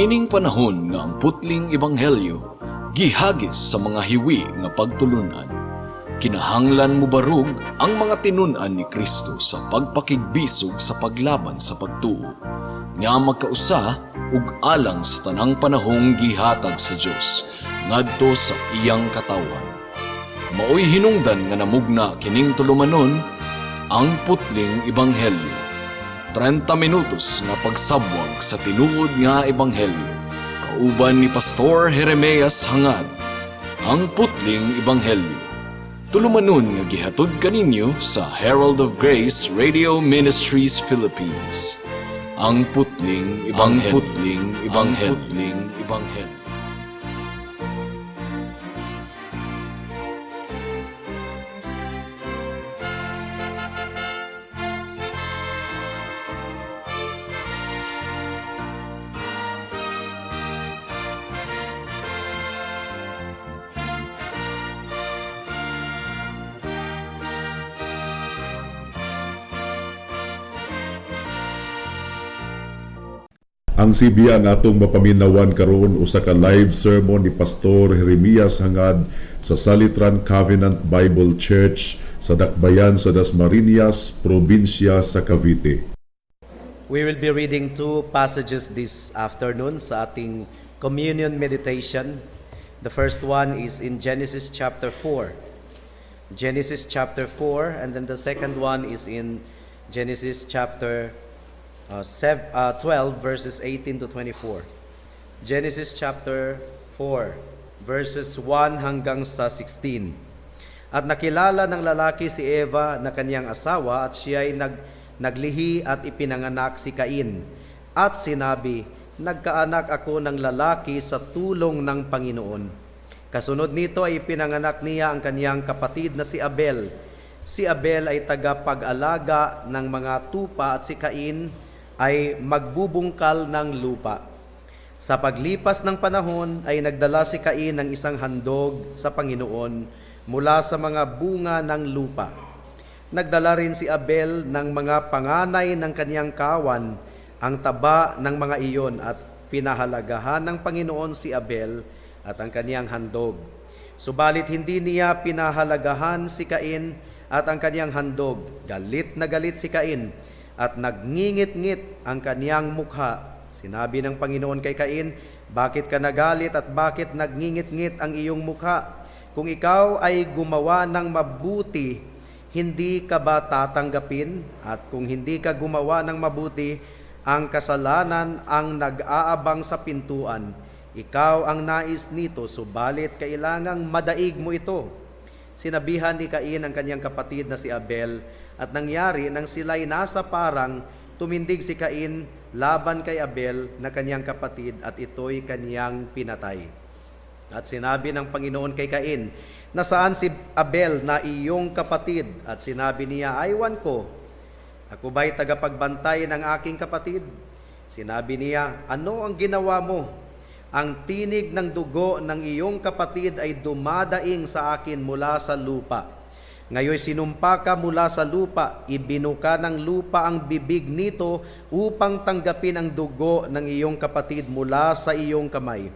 Niining panahon nga ang putling ebanghelyo gihagis sa mga hiwi nga pagtulunan, kinahanglan mobarog ang mga tinun-an ni Kristo sa pagpakigbisog sa paglaban sa pagtuo nga magkausa ug alang sa tanang panahong gihatag sa Dios ngadto sa iyang katawhan. Maoy hinungdan nga namugna kining tulumanon, Ang Putling Ebanghelyo. 30 minutos nga pagsabwag sa tinuod nga ebanghelyo. Kauban ni Pastor Jeremias Hangad. Ang Putling Ebanghelyo. Tulumanon nga gihatod kaninyo sa Herald of Grace Radio Ministries Philippines. Ang Putling Ebanghelyo. Ang Putling Ebanghelyo. Putling Ebanghelyo. Ang Sibya nga atong mapaminawan karon, usa ka live sermon ni Pastor Jeremias Hangad sa Salitran Covenant Bible Church sa Dakbayan sa Dasmariñas, probinsya sa Cavite. We will be reading two passages this afternoon sa ating communion meditation. The first one is in Genesis chapter 4. Genesis chapter 4, and then the second one is in Genesis chapter 12 verses 18 to 24. Genesis chapter 4 verses 1 hanggang sa 16. At nakilala ng lalaki si Eva na kanyang asawa at siya ay naglihi at ipinanganak si Cain. At sinabi, "Nagkaanak ako ng lalaki sa tulong ng Panginoon." Kasunod nito ay ipinanganak niya ang kanyang kapatid na si Abel. Si Abel ay tagapag-alaga ng mga tupa at si Cain ay magbubungkal ng lupa. Sa paglipas ng panahon ay nagdala si Cain ng isang handog sa Panginoon mula sa mga bunga ng lupa. Nagdala rin si Abel ng mga panganay ng kanyang kawan, ang taba ng mga iyon, at pinahalagahan ng Panginoon si Abel at ang kanyang handog. Subalit hindi niya pinahalagahan si Cain at ang kanyang handog. Galit na galit si Cain at nagngingit-ngit ang kanyang mukha. Sinabi ng Panginoon kay Cain, "Bakit ka nagalit at bakit nagngingit-ngit ang iyong mukha? Kung ikaw ay gumawa ng mabuti, hindi ka ba tatanggapin? At kung hindi ka gumawa ng mabuti, ang kasalanan ang nag-aabang sa pintuan. Ikaw ang nais nito, subalit kailangang madaig mo ito." Sinabihan ni Cain ang kanyang kapatid na si Abel, at nangyari nang sila'y nasa parang, tumindig si Cain laban kay Abel na kanyang kapatid at ito'y kanyang pinatay. At sinabi ng Panginoon kay Cain, "Nasaan si Abel na iyong kapatid?" At sinabi niya, "Aywan ko. Ako ba'y tagapagbantay ng aking kapatid?" Sinabi niya, "Ano ang ginawa mo? Ang tinig ng dugo ng iyong kapatid ay dumadaing sa akin mula sa lupa. Ngayon sinumpa ka mula sa lupa, ibinuka ng lupa ang bibig nito upang tanggapin ang dugo ng iyong kapatid mula sa iyong kamay.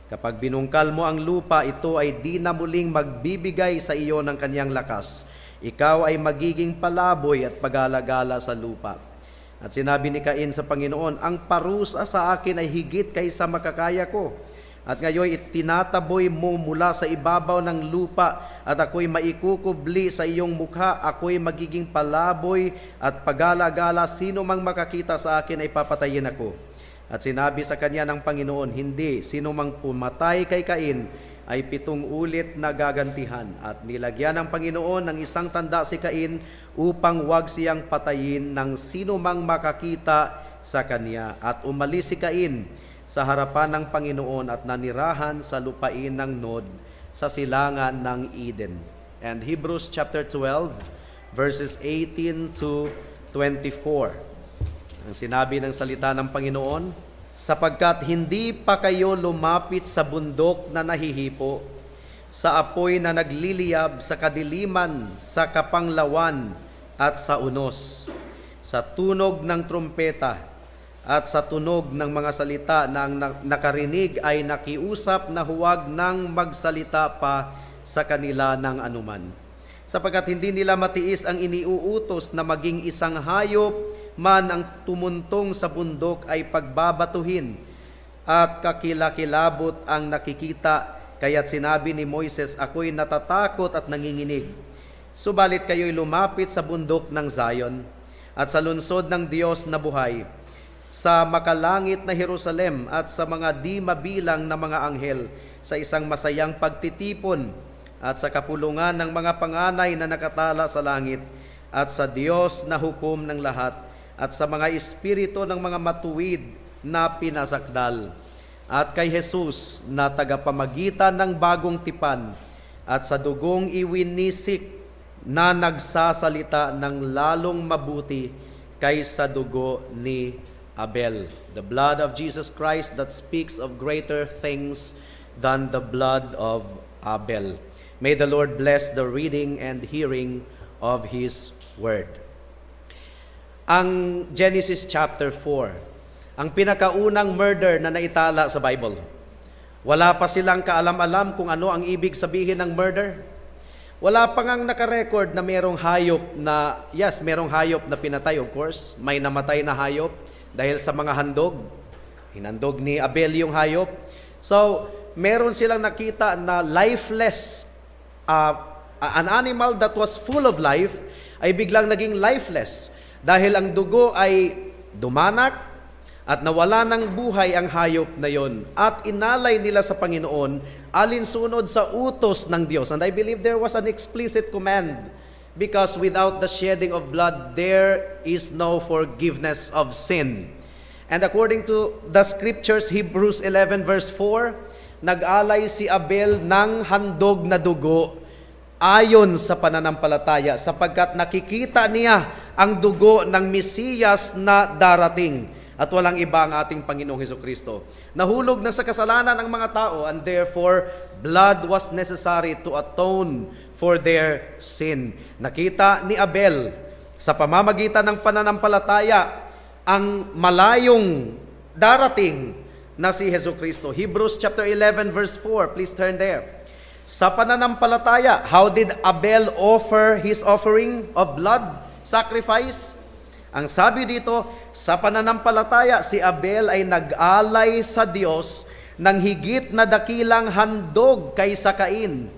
Kapag binungkal mo ang lupa, ito ay di na muling magbibigay sa iyo ng kanyang lakas. Ikaw ay magiging palaboy at pagalagala sa lupa." At sinabi ni Cain sa Panginoon, "Ang parusa sa akin ay higit kaysa makakaya ko. At ngayon itinataboy mo mula sa ibabaw ng lupa at ako'y maikukubli sa iyong mukha. Ako'y magiging palaboy at pagalagala. Sino mang makakita sa akin ay papatayin ako." At sinabi sa kanya ng Panginoon, "Hindi, sino mang pumatay kay Cain ay pitong ulit na gagantihan." At nilagyan ng Panginoon ng isang tanda si Cain upang wag siyang patayin ng sino mang makakita sa kanya. At umalis si Cain sa harapan ng Panginoon at nanirahan sa lupain ng Nod sa silangan ng Eden. And Hebrews chapter 12 verses 18 to 24. Ang sinabi ng salita ng Panginoon, "Sapagkat hindi pa kayo lumapit sa bundok na nahihipo, sa apoy na nagliliyab, sa kadiliman, sa kapanglawan at sa unos, sa tunog ng trumpeta At sa tunog ng mga salita na ang nakarinig ay nakiusap na huwag nang magsalita pa sa kanila ng anuman, sapagkat hindi nila matiis ang iniuutos na maging isang hayop man ang tumuntong sa bundok ay pagbabatuhin, at kakilakilabot ang nakikita. Kaya't sinabi ni Moises, "Ako'y natatakot at nanginginig." Subalit kayo'y lumapit sa bundok ng Zion at sa lungsod ng Diyos na buhay, sa makalangit na Jerusalem at sa mga di mabilang na mga anghel, sa isang masayang pagtitipon at sa kapulungan ng mga panganay na nakatala sa langit, at sa Diyos na hukom ng lahat, at sa mga espiritu ng mga matuwid na pinasakdal, at kay Jesus na tagapamagitan ng bagong tipan, at sa dugong iwinisik na nagsasalita ng lalong mabuti kaysa dugo ni Abel. The blood of Jesus Christ that speaks of greater things than the blood of Abel. May the Lord bless the reading and hearing of His Word. Ang Genesis chapter 4, ang pinakaunang murder na naitala sa Bible. Wala pa silang kaalam-alam kung ano ang ibig sabihin ng murder. Wala pa ngang nakarecord na merong hayop na, yes, merong hayop na pinatay, of course. May namatay na hayop dahil sa mga handog. Hinandog ni Abel yung hayop. So, meron silang nakita na lifeless, an animal that was full of life, ay biglang naging lifeless. Dahil ang dugo ay dumanak at nawala ng buhay ang hayop na yon. At inalay nila sa Panginoon alinsunod sa utos ng Diyos. And I believe there was an explicit command because without the shedding of blood, there is no forgiveness of sin. And according to the scriptures, Hebrews 11 verse 4, nag-alay si Abel ng handog na dugo ayon sa pananampalataya sapagkat nakikita niya ang dugo ng Mesiyas na darating at walang iba ang ating Panginoong Heso Kristo. Nahulog na sa kasalanan ang mga tao, and therefore blood was necessary to atone for their sin. Nakita ni Abel sa pamamagitan ng pananampalataya ang malayong darating na si Heso Kristo. Hebrews chapter 11 verse 4, please turn there. Sa pananampalataya, how did Abel offer his offering of blood sacrifice? Ang sabi dito, sa pananampalataya, si Abel ay nag-alay sa Diyos ng higit na dakilang handog kaysa Cain.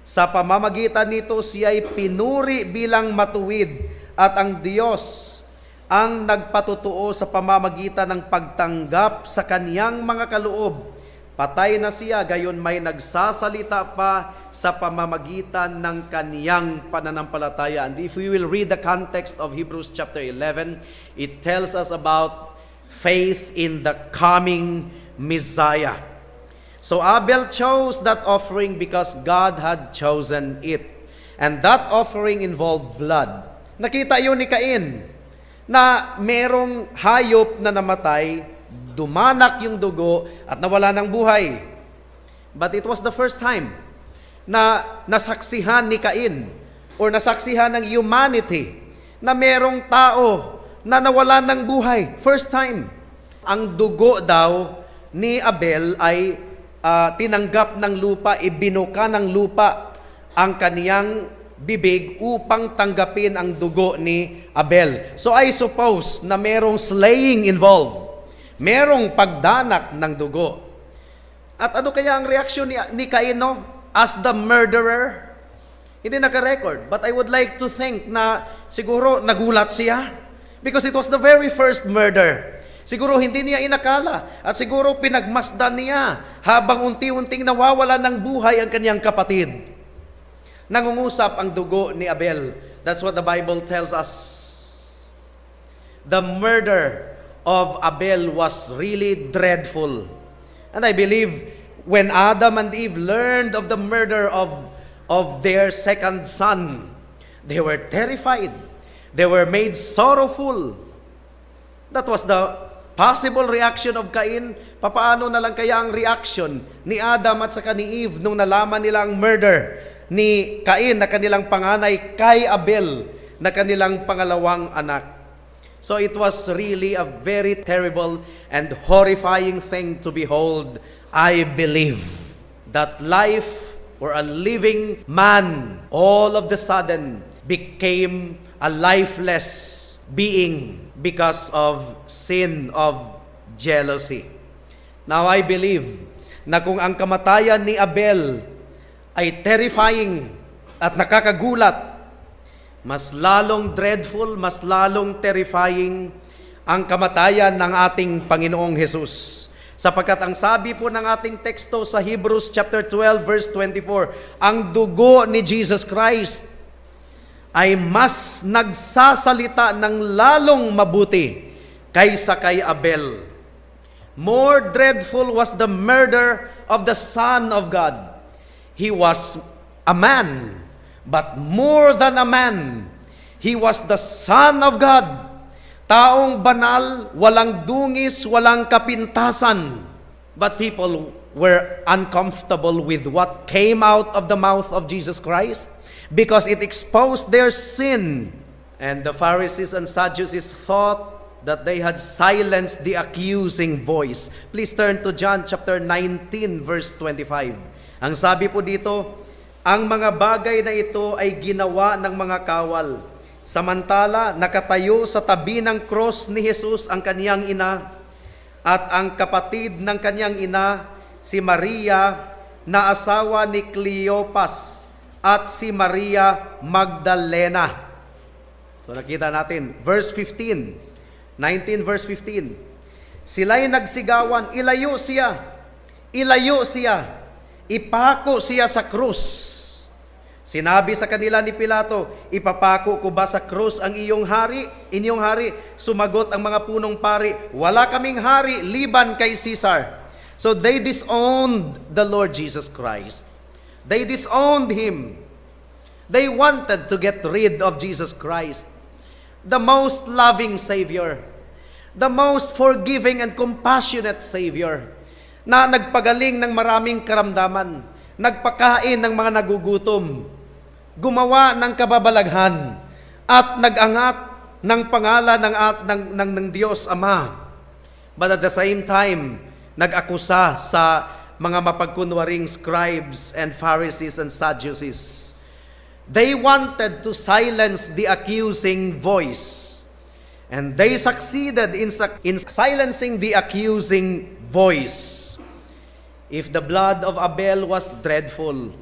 Sa pamamagitan nito, siya'y pinuri bilang matuwid at ang Diyos ang nagpatotoo sa pamamagitan ng pagtanggap sa kaniyang mga kaloob. Patay na siya, gayon may nagsasalita pa sa pamamagitan ng kaniyang pananampalataya. And if we will read the context of Hebrews chapter 11, it tells us about faith in the coming Messiah. So Abel chose that offering because God had chosen it. And that offering involved blood. Nakita yun ni Cain na merong hayop na namatay, dumanak yung dugo at nawala ng buhay. But it was the first time na nasaksihan ni Cain or nasaksihan ng humanity na merong tao na nawala ng buhay. First time. Ang dugo daw ni Abel ay tinanggap ng lupa, ibinuka ng lupa ang kaniyang bibig upang tanggapin ang dugo ni Abel. So I suppose na merong slaying involved. Merong pagdanak ng dugo. At ano kaya ang reaksyon ni Cain, no? As the murderer? Hindi naka-record. But I would like to think na siguro nagulat siya. Because it was the very first murder. Siguro hindi niya inakala. At siguro pinagmasdan niya habang unti-unting nawawala ng buhay ang kanyang kapatid. Nangungusap ang dugo ni Abel. That's what the Bible tells us. The murder of Abel was really dreadful. And I believe when Adam and Eve learned of the murder of their second son, they were terrified. They were made sorrowful. That was the possible reaction of Cain. Papaano na lang kaya ang reaction ni Adam at saka ni Eve nung nalaman nila ang murder ni Cain na kanilang panganay kay Abel na kanilang pangalawang anak? So it was really a very terrible and horrifying thing to behold. I believe that life or a living man all of the sudden became a lifeless being because of sin of jealousy. Now I believe na kung ang kamatayan ni Abel ay terrifying at nakakagulat, mas lalong dreadful, mas lalong terrifying ang kamatayan ng ating Panginoong Hesus. Sapagkat ang sabi po ng ating teksto sa Hebrews chapter 12 verse 24, ang dugo ni Jesus Christ ay mas nagsasalita ng lalong mabuti kaysa kay Abel. More dreadful was the murder of the Son of God. He was a man, but more than a man, he was the Son of God. Taong banal, walang dungis, walang kapintasan. But people were uncomfortable with what came out of the mouth of Jesus Christ because it exposed their sin. And the Pharisees and Sadducees thought that they had silenced the accusing voice. Please turn to John chapter 19 verse 25. Ang sabi po dito, "Ang mga bagay na ito ay ginawa ng mga kawal. Samantala, nakatayo sa tabi ng cross ni Jesus ang kaniyang ina at ang kapatid ng kanyang ina, si Maria, na asawa ni Cleopas, at si Maria Magdalena." So nakita natin, verse 15, 19 verse 15. Sila'y nagsigawan, "Ilayo siya, ilayo siya, ipako siya sa krus." Sinabi sa kanila ni Pilato, "Ipapako ko ba sa krus ang iyong hari, inyong hari?" Sumagot ang mga punong pari, "Wala kaming hari liban kay Caesar." So they disowned the Lord Jesus Christ. They disowned Him. They wanted to get rid of Jesus Christ, the most loving Savior, the most forgiving and compassionate Savior, na nagpagaling ng maraming karamdaman, nagpakain ng mga nagugutom, gumawa ng kababalaghan, at nag-angat ng pangalan ng Diyos Ama. But at the same time, nag-akusa sa mga mapagkunwaring scribes and Pharisees and Sadducees. They wanted to silence the accusing voice. And they succeeded in silencing the accusing voice. If the blood of Abel was dreadful,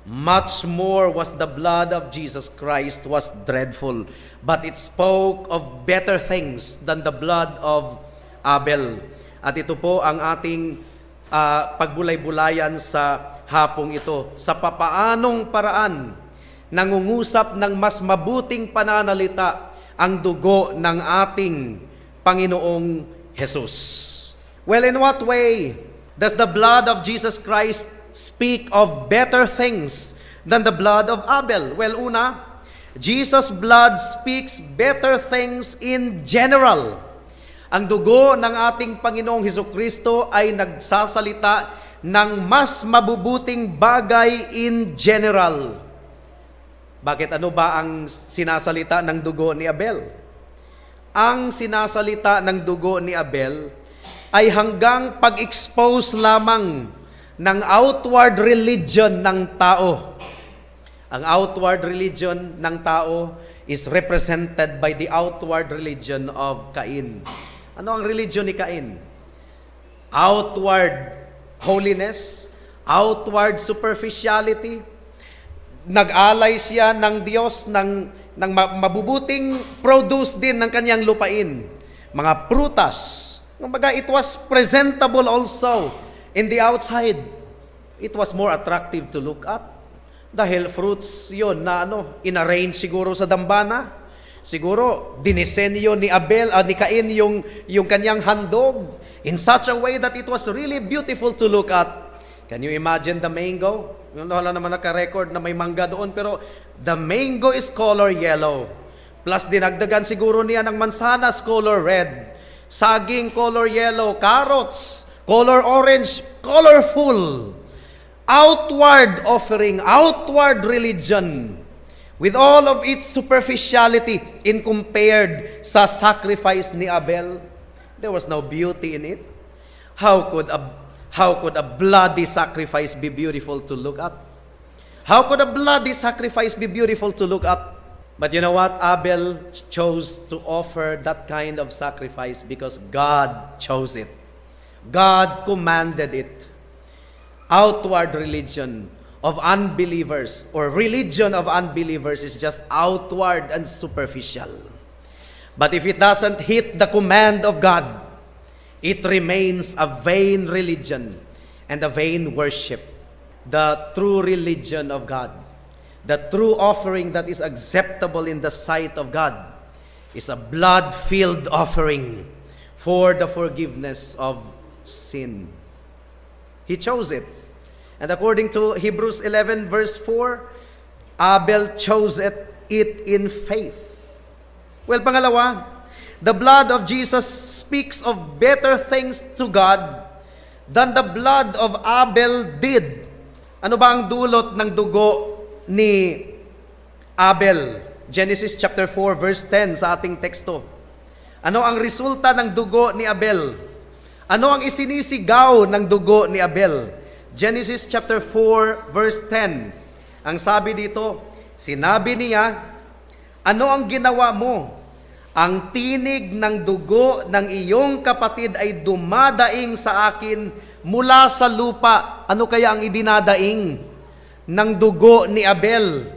much more was the blood of Jesus Christ was dreadful. But it spoke of better things than the blood of Abel. At ito po ang ating pagbulay-bulayan sa hapong ito. Sa papaanong paraan, nangungusap ng mas mabuting pananalita ang dugo ng ating Panginoong Jesus. Well, in what way does the blood of Jesus Christ speak of better things than the blood of Abel? Well, una, Jesus' blood speaks better things in general. Ang dugo ng ating Panginoong Heso Kristo ay nagsasalita ng mas mabubuting bagay in general. Bakit, ano ba ang sinasalita ng dugo ni Abel? Ang sinasalita ng dugo ni Abel ay hanggang pag-expose lamang ng outward religion ng tao. Ang outward religion ng tao is represented by the outward religion of Cain. Ano ang religion ni Cain? Outward holiness, outward superficiality. Nag-alay siya ng Diyos ng mabubuting produce din ng kanyang lupain. Mga prutas. Kumbaga, it was presentable also in the outside. It was more attractive to look at. Dahil fruits yon na ano, inarrange siguro sa dambana. Siguro, dinisenyo ni Abel, ni Cain yung kanyang handog in such a way that it was really beautiful to look at. Can you imagine the mango? Wala naman naka-record na may mangga doon, pero the mango is color yellow. Plus, dinagdagan siguro niya ng mansanas color red. Saging color yellow, carrots color orange, colorful. Outward offering, outward religion. With all of its superficiality in compared sa sacrifice ni Abel, there was no beauty in it. How could a bloody sacrifice be beautiful to look at? How could a bloody sacrifice be beautiful to look at? But you know what? Abel chose to offer that kind of sacrifice because God chose it. God commanded it. Outward religion of unbelievers or religion of unbelievers is just outward and superficial. But if it doesn't hit the command of God, it remains a vain religion and a vain worship. The true religion of God, the true offering that is acceptable in the sight of God, is a blood-filled offering for the forgiveness of sin. He chose it. And according to Hebrews 11 verse 4, Abel chose it in faith. Well, pangalawa, the blood of Jesus speaks of better things to God than the blood of Abel did. Ano ba ang dulot ng dugo ni Abel? Genesis chapter 4 verse 10 sa ating teksto. Ano ang resulta ng dugo ni Abel? Ano ang isinisigaw ng dugo ni Abel? Genesis chapter 4 verse 10. Ang sabi dito, sinabi niya, "Ano ang ginawa mo? Ang tinig ng dugo ng iyong kapatid ay dumadaing sa akin mula sa lupa." Ano kaya ang idinadaing ng dugo ni Abel?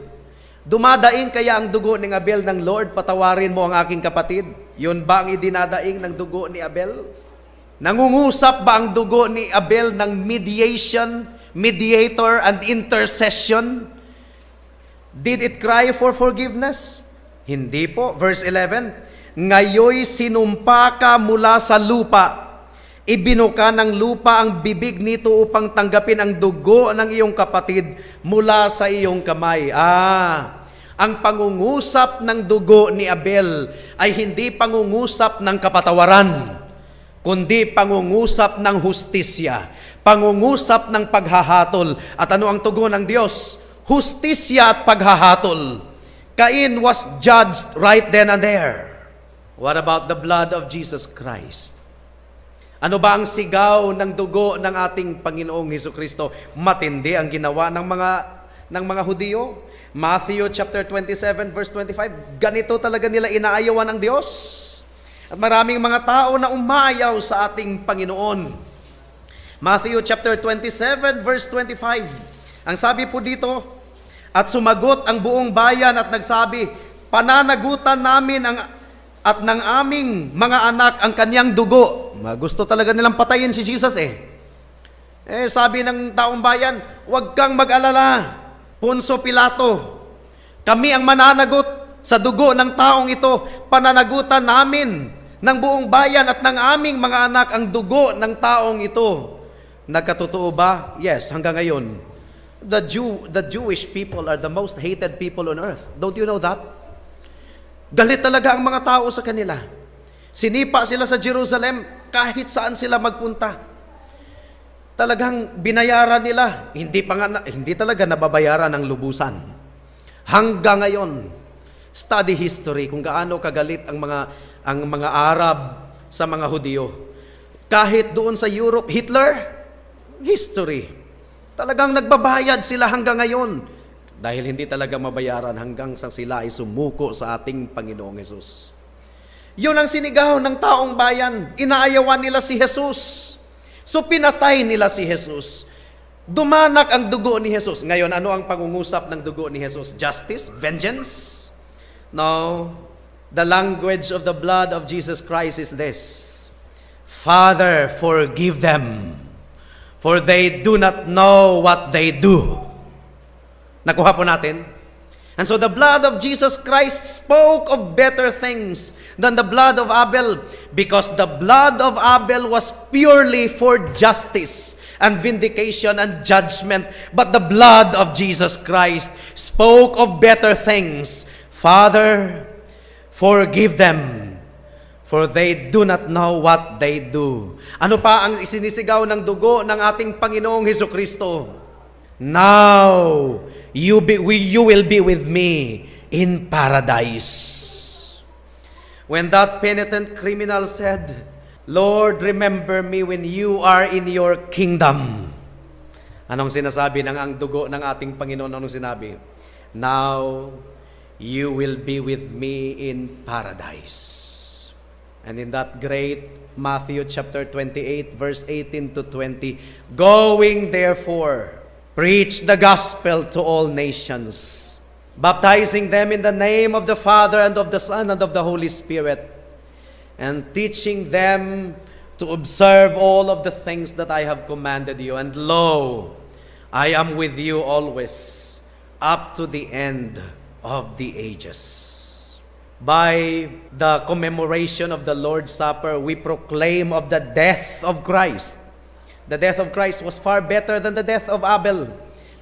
Dumadaing kaya ang dugo ni Abel ng, "Lord, patawarin mo ang aking kapatid"? Yun ba ang idinadaing ng dugo ni Abel? Nangungusap ba ang dugo ni Abel ng mediation, mediator, and intercession? Did it cry for forgiveness? Hindi po. Verse 11, "Ngayoy sinumpa ka mula sa lupa. Ibinuka ng lupa ang bibig nito upang tanggapin ang dugo ng iyong kapatid mula sa iyong kamay." Ah, ang pangungusap ng dugo ni Abel ay hindi pangungusap ng kapatawaran, kundi pangungusap ng hustisya, pangungusap ng paghahatol. At ano ang tugon ng Diyos? Hustisya at paghahatol. Cain was judged right then and there. What about the blood of Jesus Christ? Ano ba ang sigaw ng dugo ng ating Panginoong Hesus Kristo? Matindi ang ginawa ng mga Hudiyo. Matthew chapter 27 verse 25, ganito talaga nila inaayawan ang Diyos. At maraming mga tao na umayaw sa ating Panginoon. Matthew chapter 27 verse 25. Ang sabi po dito, "At sumagot ang buong bayan at nagsabi, 'Pananagutan namin ang at ng aming mga anak ang kanyang dugo.'" Gusto talaga nilang patayin si Jesus eh. Eh sabi ng taong bayan, "Huwag kang mag-alala, Poncio Pilato. Kami ang mananagot sa dugo ng taong ito. Pananagutan namin ng buong bayan at ng aming mga anak ang dugo ng taong ito." Nagkatotoo ba? Yes, hanggang ngayon. The Jewish people are the most hated people on earth. Don't you know that? Galit talaga ang mga tao sa kanila. Sinipa sila sa Jerusalem kahit saan sila magpunta. Talagang binayaran nila. Hindi pa nga hindi talaga nababayaran ng lubusan. Hanggang ngayon, study history kung gaano kagalit ang mga Arab sa mga Hudiyo. Kahit doon sa Europe, Hitler, history. Talagang nagbabayad sila hanggang ngayon dahil hindi talaga mabayaran hanggang sa sila ay sumuko sa ating Panginoong Hesus. Yun ang sinigaw ng taong bayan. Inaayawan nila si Jesus. So pinatay nila si Jesus. Dumanak ang dugo ni Jesus. Ngayon, ano ang pangungusap ng dugo ni Jesus? Justice? Vengeance? No. The language of the blood of Jesus Christ is this: "Father, forgive them, for they do not know what they do." Nakuha po natin? And so the blood of Jesus Christ spoke of better things than the blood of Abel because the blood of Abel was purely for justice and vindication and judgment. But the blood of Jesus Christ spoke of better things. "Father, forgive them, for they do not know what they do." Ano pa ang isinisigaw ng dugo ng ating Panginoong Hesus Kristo? "Now You will be with me in paradise." When that penitent criminal said, "Lord, remember me when you are in your kingdom." Anong sinasabi ng ang dugo ng ating Panginoon? Anong sinabi? "Now, you will be with me in paradise." And in that great Matthew chapter 28, verse 18 to 20, "Going therefore, preach the gospel to all nations, baptizing them in the name of the Father and of the Son and of the Holy Spirit, and teaching them to observe all of the things that I have commanded you. And lo, I am with you always, up to the end of the ages." By the commemoration of the Lord's Supper, we proclaim of the death of Christ. The death of Christ was far better than the death of Abel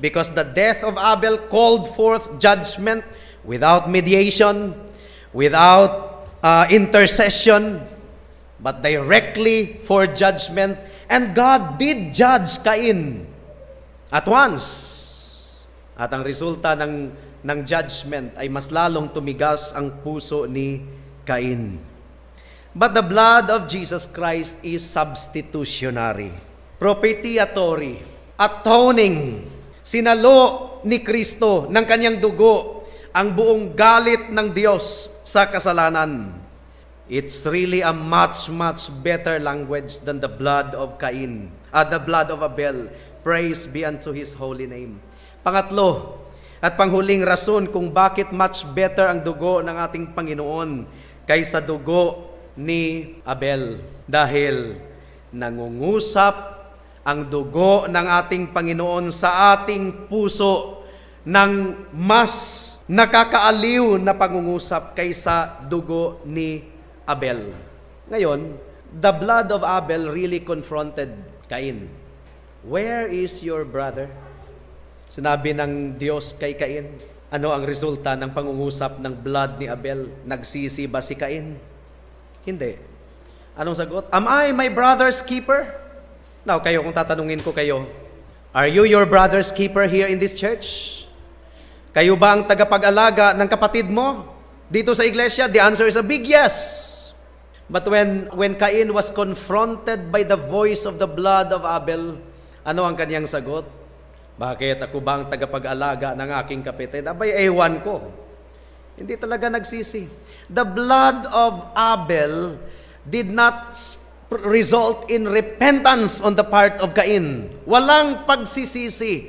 because the death of Abel called forth judgment without mediation, without intercession, but directly for judgment. And God did judge Cain at once. At ang resulta ng judgment ay mas lalong tumigas ang puso ni Cain. But the blood of Jesus Christ is substitutionary, propitiatory, atoning. Sinalo ni Kristo ng kanyang dugo ang buong galit ng Diyos sa kasalanan. It's really a much, much better language than the blood of Cain, the blood of Abel. Praise be unto His holy name. Pangatlo, at panghuling rason kung bakit much better ang dugo ng ating Panginoon kaysa dugo ni Abel. Dahil nangungusap ang dugo ng ating Panginoon sa ating puso ng mas nakakaaliw na pangungusap kaysa dugo ni Abel. Ngayon, the blood of Abel really confronted Cain. "Where is your brother?" sinabi ng Diyos kay Cain. Ano ang resulta ng pangungusap ng blood ni Abel? Nagsisi ba si Cain? Hindi. Anong sagot? "Am I my brother's keeper?" Now, kayo, kung tatanungin ko kayo, are you your brother's keeper here in this church? Kayo ba ang tagapag-alaga ng kapatid mo dito sa iglesia? The answer is a big yes. But when Cain was confronted by the voice of the blood of Abel, ano ang kanyang sagot? "Bakit, ako ba ang tagapag-alaga ng aking kapatid? Abay, ewan ko." Hindi talaga nagsisi. The blood of Abel did not result in repentance on the part of Cain. Walang pagsisisi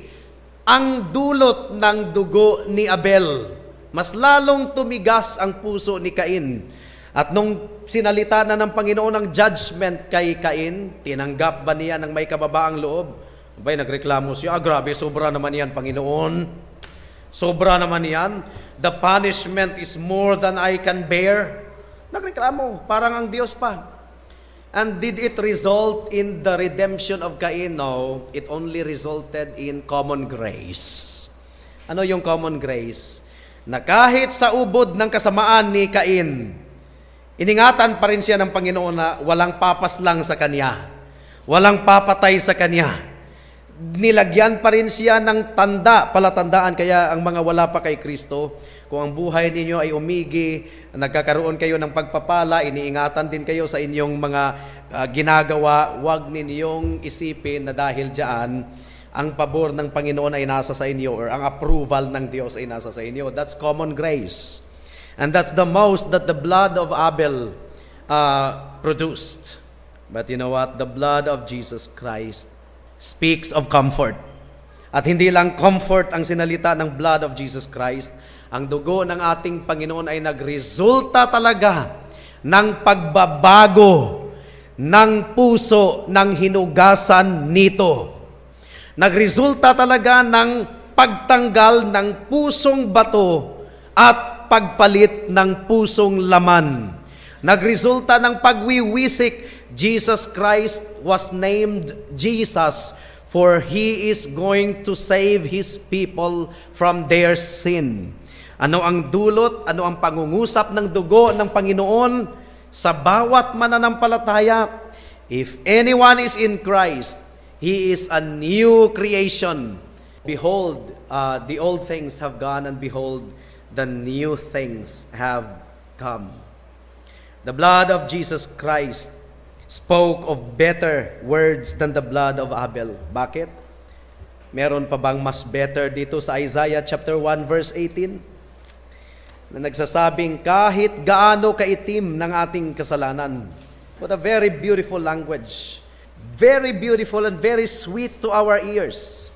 ang dulot ng dugo ni Abel. Mas lalong tumigas ang puso ni Cain. At nung sinalita na ng Panginoon ang judgment kay Cain, tinanggap ba niya ng may kababaang loob? Abay, nagreklamo siya, "Ah, grabe, sobra naman yan, Panginoon. Sobra naman yan. The punishment is more than I can bear." Nagreklamo, parang ang Diyos pa. And did it result in the redemption of Cain? No, it only resulted in common grace. Ano yung common grace? Na kahit sa ubod ng kasamaan ni Cain, iningatan pa rin siya ng Panginoon na walang papaslang sa kanya. Walang papatay sa kanya. Nilagyan pa rin siya ng tanda, palatandaan. Kaya ang mga wala pa kay Kristo, kung ang buhay ninyo ay umigi, nagkakaroon kayo ng pagpapala, iniingatan din kayo sa inyong mga ginagawa, huwag ninyong isipin na dahil diyan, ang pabor ng Panginoon ay nasa sa inyo or ang approval ng Diyos ay nasa sa inyo. That's common grace. And that's the most that the blood of Abel produced. But you know what? The blood of Jesus Christ speaks of comfort. At hindi lang comfort ang sinalita ng blood of Jesus Christ, ang dugo ng ating Panginoon ay nagresulta talaga ng pagbabago ng puso ng hinugasan nito. Nagresulta talaga ng pagtanggal ng pusong bato at pagpalit ng pusong laman. Nagresulta ng pagwiwisik. Jesus Christ was named Jesus for He is going to save His people from their sin. Ano ang dulot, ano ang pangungusap ng dugo ng Panginoon sa bawat mananampalataya? If anyone is in Christ, he is a new creation. Behold, the old things have gone, and behold, the new things have come. The blood of Jesus Christ spoke of better words than the blood of Abel. Bakit? Meron pa bang mas better dito sa Isaiah chapter 1 verse 18? Na nagsasabing kahit gaano kaitim ng ating kasalanan. What a very beautiful language. Very beautiful and very sweet to our ears.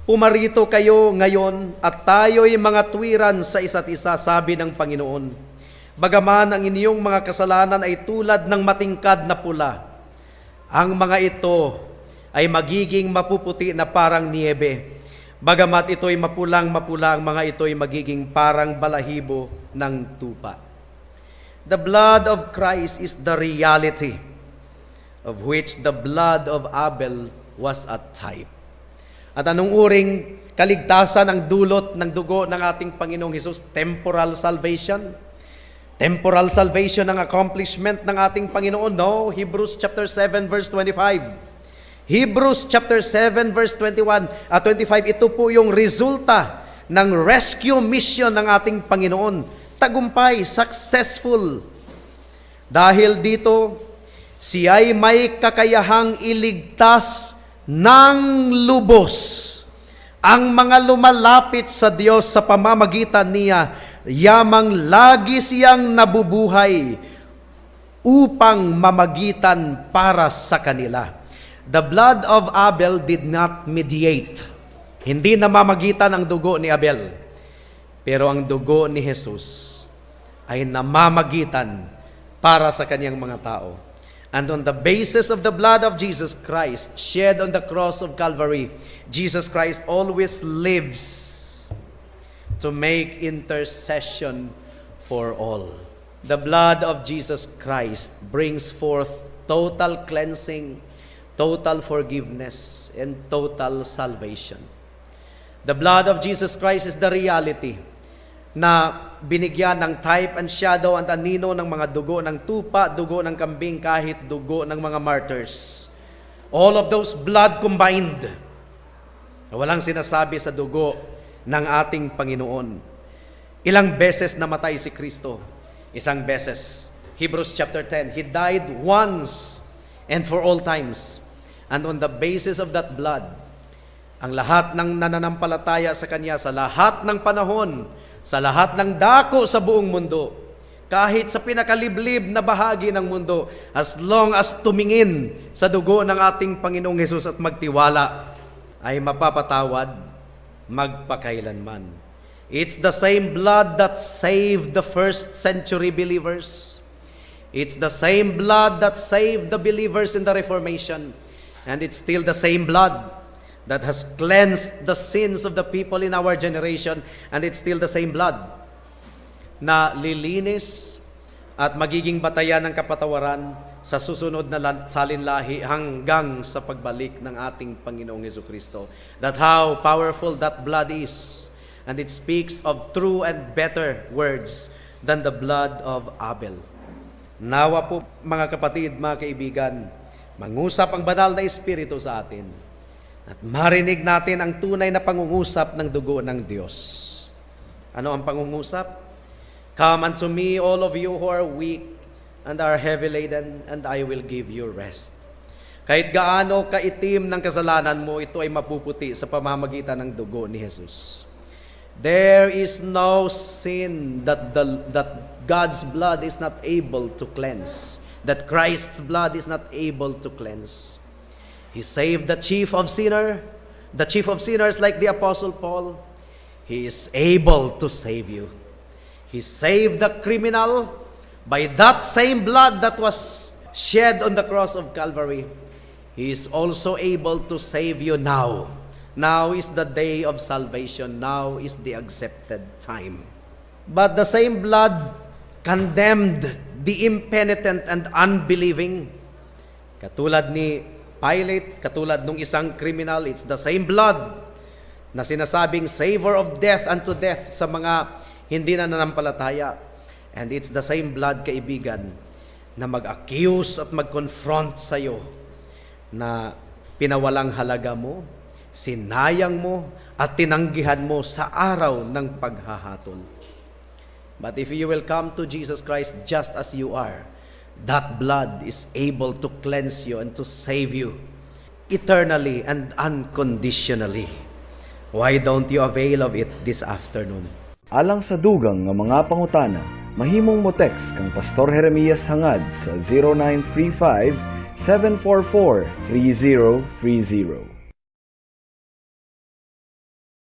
"Pumarito kayo ngayon at tayo'y mangatwiran sa isa't isa, sabi ng Panginoon. Bagaman ang inyong mga kasalanan ay tulad ng matingkad na pula, ang mga ito ay magiging mapuputi na parang niebe. Bagamat ito'y mapulang mapula, ang mga ito'y magiging parang balahibo ng tupa." The blood of Christ is the reality of which the blood of Abel was a type. At anong uring kaligtasan ang dulot ng dugo ng ating Panginoong Hesus? Temporal salvation? Temporal salvation ang accomplishment ng ating Panginoon? No, Hebrews chapter 7 verse 25. Hebrews chapter 7 verse 21 at 25, ito po yung resulta ng rescue mission ng ating Panginoon. Tagumpay, successful. Dahil dito, siya'y may kakayahang iligtas ng lubos ang mga lumalapit sa Diyos sa pamamagitan niya, yamang lagi siyang nabubuhay upang mamagitan para sa kanila. The blood of Abel did not mediate. Hindi namamagitan ang dugo ni Abel. Pero ang dugo ni Jesus ay namamagitan para sa kanyang mga tao. And on the basis of the blood of Jesus Christ shed on the cross of Calvary, Jesus Christ always lives to make intercession for all. The blood of Jesus Christ brings forth total cleansing, total forgiveness, and total salvation. The blood of Jesus Christ is the reality na binigyan ng type and shadow and anino ng mga dugo ng tupa, dugo ng kambing, kahit dugo ng mga martyrs. All of those blood combined. Walang sinasabi sa dugo ng ating Panginoon. Ilang beses namatay si Kristo? Isang beses. Hebrews chapter 10, He died once and for all times. And on the basis of that blood, ang lahat ng nananampalataya sa Kanya sa lahat ng panahon, sa lahat ng dako sa buong mundo, kahit sa pinakaliblib na bahagi ng mundo, as long as tumingin sa dugo ng ating Panginoong Hesus at magtiwala, ay mapapatawad magpakailanman. It's the same blood that saved the first century believers. It's the same blood that saved the believers in the Reformation. And it's still the same blood that has cleansed the sins of the people in our generation. And it's still the same blood na lilinis at magiging batayan ng kapatawaran sa susunod na salinlahi hanggang sa pagbalik ng ating Panginoong Heso Kristo. That's how powerful that blood is. And it speaks of true and better words than the blood of Abel. Nawa po, mga kapatid, mga kaibigan, mangusap ang Banal na Espiritu sa atin at marinig natin ang tunay na pangungusap ng dugo ng Diyos. Ano ang pangungusap? "Come unto me, all of you who are weak and are heavy laden, and I will give you rest." Kahit gaano kaitim ng kasalanan mo, ito ay mapuputi sa pamamagitan ng dugo ni Jesus. There is no sin that God's blood is not able to cleanse, that Christ's blood is not able to cleanse. He saved the chief of sinner, the chief of sinners like the Apostle Paul. He is able to save you. He saved the criminal by that same blood that was shed on the cross of Calvary. He is also able to save you now. Now is the day of salvation. Now is the accepted time. But the same blood condemned the impenitent and unbelieving. Katulad ni Pilate, katulad nung isang criminal, it's the same blood na sinasabing savor of death unto death sa mga hindi na nanampalataya. And it's the same blood, kaibigan, na mag-accuse at mag-confront sa'yo na pinawalang halaga mo, Sinayang mo at tinanggihan mo sa araw ng paghahatol. But if you will come to Jesus Christ just as you are, that blood is able to cleanse you and to save you eternally and unconditionally. Why don't you avail of it this afternoon? Alang sa dugang nga mga pangutana, mahimong mo text kang Pastor Jeremias Hangad sa 0935 744 3030.